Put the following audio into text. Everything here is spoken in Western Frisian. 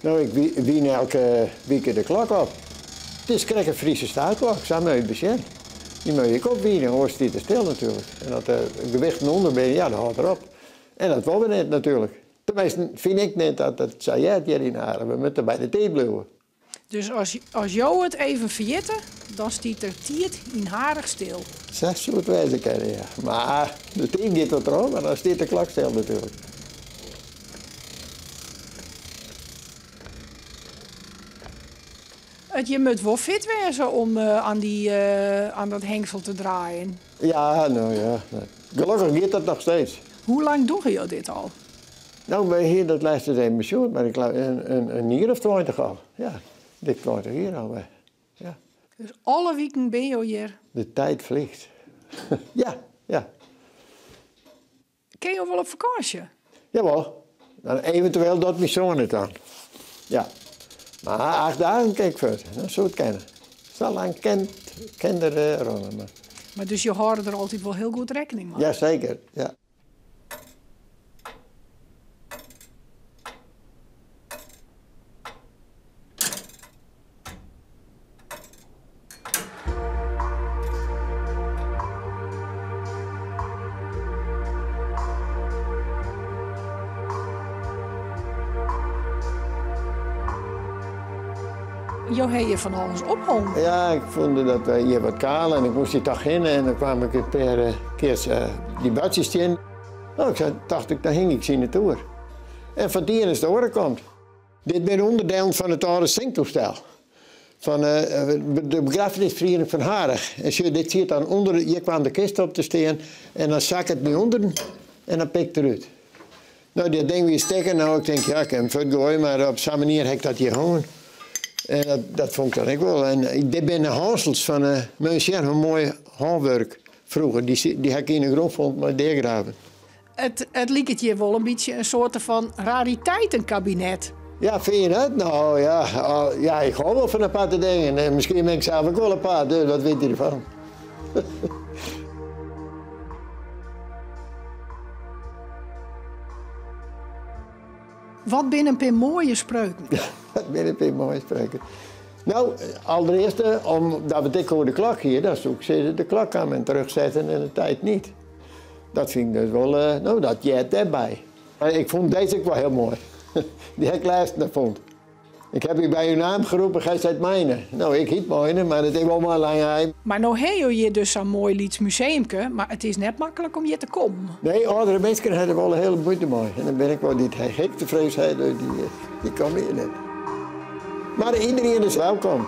No, ik wyn elke wike de klok op. It is krekt in Friese staatklok, sa moat je it besjen. Dy moat je ek opwine, oars stiet er stil natuerlik. En as de gewichten ûnder binne, ja, dan hâldt er op. En dat wolle we net natuerlik. Teminsten fyn ik net dat it sa heart hjir yn Harich. We moatte by de tiid bliuwe. Dus as, as jo it even ferjitte, dan stiet der tiid yn Harich stil. Sa soe it wêze kinne, ja. Mar de tiid giet wol troch, mar dan stiet de klok stil natuerlik. It, je moat wol fit wêze om oan, dy, oan dat hengsel te draaien. Ja, no ja. Gelokkich giet dat noch steeds. Hoe lang dogge jo dit al? No, wy hiene dat lêst ris even besjoen, mar ik in, in jier of 20 al. Ja, dik 20 jier al. Ja. Dus alle wiken binne jo hjir? De tijd vliegt. Ja, ja. Kinne jo wol op fakânsje? Jawol. Dan eventueel docht myn soan it dan. Ja. Mar 8 dagen kin ik fuort. Dan soe it kinne. Sa lang kin, kin der uh, rinne. Mar. Mar dus jo hâlde der altyd wol hiel goed rekkening mei? Ja, seker. Ja. Jo ha hjir fan alles ophongen. Ja, ik fûn dat hjir wat kaal en ik moast hjir toch hinne en dan kwam ik in pear kear dy buordsjes tsjin. No, ik sei, tocht ik, dan hing ik se yn 'e toer. En fan it ien is de oare komt. Dit binne ûnderdelen fan it âlde sinktoestel fan de begraffenisferiening fan Harich. En sjoch, dit siet dan ûnder, hjir kwam de kist op te stean en dan sakke it nei ûnderen en dan pikt er út. No, dit ding wie stikken, no ik tink, ja, ik kin him fuortgoaie, mar op sa'n manier ha ik dat hjir hongen. En dat, dat fûn ik dan ek wol. En dit binne de hânsels fan uh, moet je sjen hoe moai hânwurk froeger. Dy, dy ha ik yn de grûn fûn mei deagraven. It, it liket hjir wol in bytsje in soarte fan rariteitenkabinet. Ja, fyn je dat? No ja, ja, ik hou wol fan aparte dingen. En miskien bin ik sels ek wol apart, dus wat wit je derfan? Wat binne in pear moaie spreuken? Wat binne in pear moaie spreuken? No, allereerst omdat we it ek oer de klok hiene, dan soe ik sizze, de klok kan men terugzetten en de tijd niet. Dat fyn ik dus wol, no, dat heart dêrby. Ik fûn dizze ek wol hiel moai. Dy ha ik lêsten noch fûn. Ik heb u by uw naam geroepen, gij zijt mijne. No, ik hyt mijne, mar it is wol mei lange ei. Mar no ha jo hjir dus sa'n moai lyts museumke, mar it is net maklik om hjir te kommen. Nee, âldere minsken ha der wol in hiele muoite mei. En dan bin ik wol dy't hikte frees ha, dus dy, dy komme hjir net. Mar iderien is welkom.